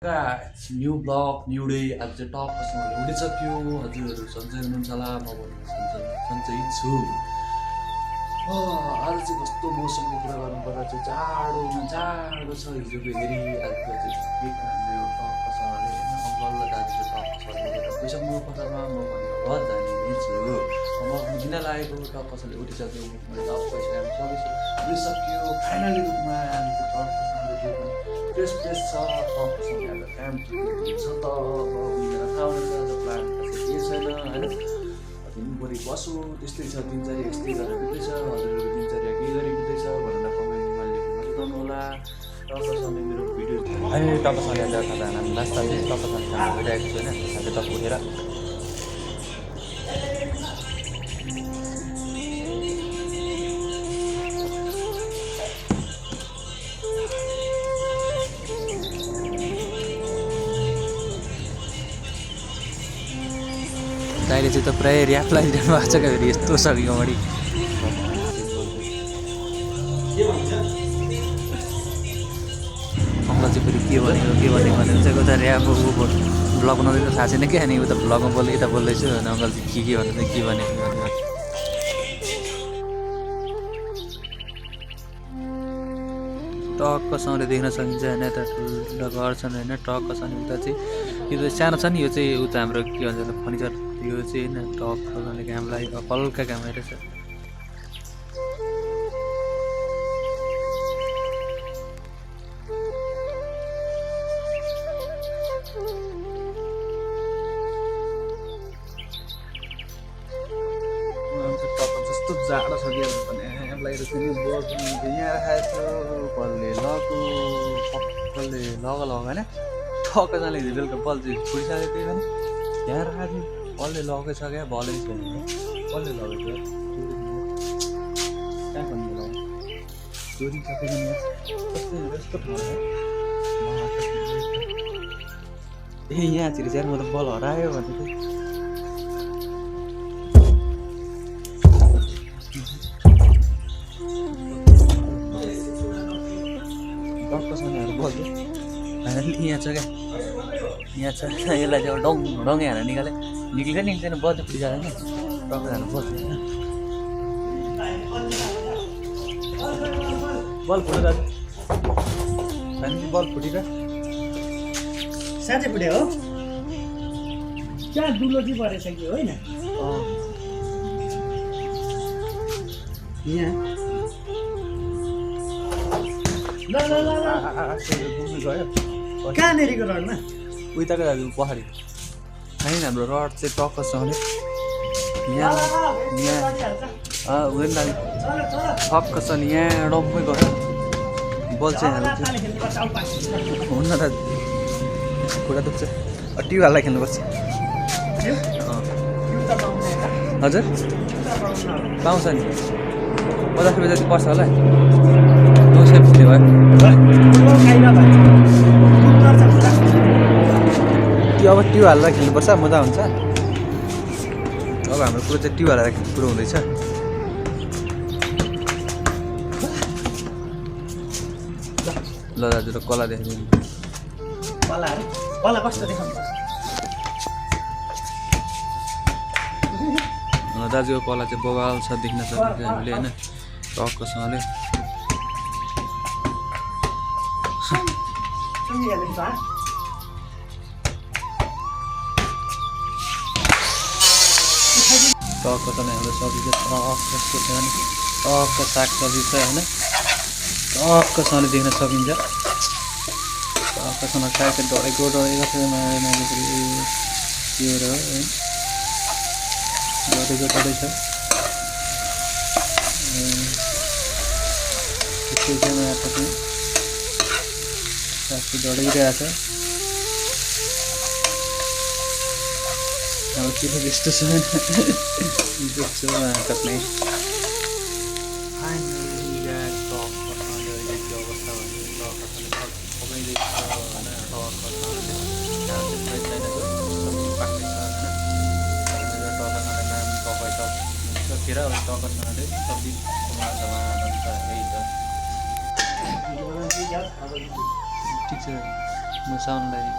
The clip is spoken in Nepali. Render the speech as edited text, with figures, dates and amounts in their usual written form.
न्यू ब्लग न्यू डे आज चाहिँ टपसँग उडिसक्यो। हजुरहरू सन्चै हुनुहुन्छ होला, म पनि सन्चै छु। आज चाहिँ कस्तो मौसमको कुरा गर्नुपर्दा चाहिँ जाडो छ। हिजोको हेरी आजको चाहिँ के कारणले टपसँगले अङ्कल र दाजु चाहिँ टपसँगले पैसा म पछाडमा म पनि घर जाने नै छु। म किन लागेको टपसँगले उठिसक्यो, मैले टप पैसा उडिसक्यो फाइनली रूपमा। हामी चाहिँ टपसँगले फ्रेस छ टपसँग काम छ त। थाहा हुनुहुन्छ प्लान केही छैन होइन, दिनभरि बसो त्यस्तै छ, दिनचर्या यस्तै गरेर बित्दैछ। हजुरहरूको दिनचर्या के गरी बित्दैछ भनेर कमेन्टमा लेख्नु नबिर्सनु होला। टपसँग मेरो भिडियो अहिले टपसँग नास्ता चाहिँ टपसँग खानु भइरहेको छु होइन। अहिले टप उठेर अहिले चाहिँ त प्रायः ऱ्याप लगाइरहनु भएको छ क्या। फेरि यस्तो छ कि कमेडी अङ्कल चाहिँ फेरि के भनेको भनेर चाहिँ उता ऱ्याप ब्लग बनाउँदै त थाहा छैन क्या। अनि उता ब्लगमा बोल्दै यता बोल्दैछु अनि अङ्कल चाहिँ के भन्नु के भनेको टक्कसँगले देख्न सकिन्छ होइन। यता ठुलो घर छन् होइन, टक्कसँग उता चाहिँ यो त सानो छ नि, यो चाहिँ उता हाम्रो के भन्छ फर्निचर, यो चाहिँ होइन टक्कसँगले घाम लाग्यो, हल्का घाम आइरहेछ। जस्तो जाडो छ कि भने लगाइरहेको नि बोक्नु यहाँ राखेको छु पक्कले लग होइन। टक्कसँगले हिजो बेलुका बल चाहिँ फुटिसकेको थियो भने यहाँ राखेको थियो बलले लगेको छ क्या। बलै छैन बलले लगेको कहाँ भन्नु ल चोरी सकेन कस्तो यस्तो ठाउँ ए यहाँ चाहिँ चाहिँ म त बल हरायो भन्दै थिएँ। टक्कसँगहरू बल्यो यहाँ छ क्या, यहाँ छ। यसलाई चाहिँ डङ डङ्गे हालेर निक्लिँदैन बल्छ फुटिजाँदैन नि टक्क हालेर बल्छ होइन। बल फुट्यो दाजु, बल फुटेर साँच्चै फुट्यो हो। त्यहाँ दुलो चाहिँ परेछ कि होइन यहाँ ल ल ल ल घुम्नु गयो कहाँनेरिको रडमा उताको दाजु पहाडी होइन। हाम्रो रड चाहिँ टक्कसँगले यहाँ हुँदैन दाजु टक्कसँग यहाँ डम्मै गयो बल चाहिँ हाल्छ। हुन्न दाजु खुट्टा दुख्छ, ट्युब हाल्दा खेल्नुपर्छ। हजुर पाउँछ नि 50 रुपियाँ जति पर्छ होला। नो सेफ्टी भयो त्यो। अब ट्युब हालेर खेल्नुपर्छ मजा हुन्छ। अब हाम्रो कुरो चाहिँ ट्युब हालेर खेल्ने कुरो हुँदैछ। ल दाजु र कला देखाइदिनु। कला कस्तो देखाउनु दाजुको कला चाहिँ बगाल छ, देख्न सकिन्छ हामीले होइन। टक्कसँगले टक्कसँग हाम्रो सब्जी चाहिँ टक्क छ होइन, टक्क सागसब्जी छ होइन। टक्कसँगले देख्न सकिन्छ। टक्कसँग साग चाहिँ डढेको छ त्यो र है डढेको छ। त्यस्तै छ माछा चाहिँ साग चाहिँ डढिरहेछ। अब के त्यस्तो छ देख्छु काट्ने अवस्था खेर टक्कसँगले सब्जी यही छ। ठिक छ मुसाउनलाई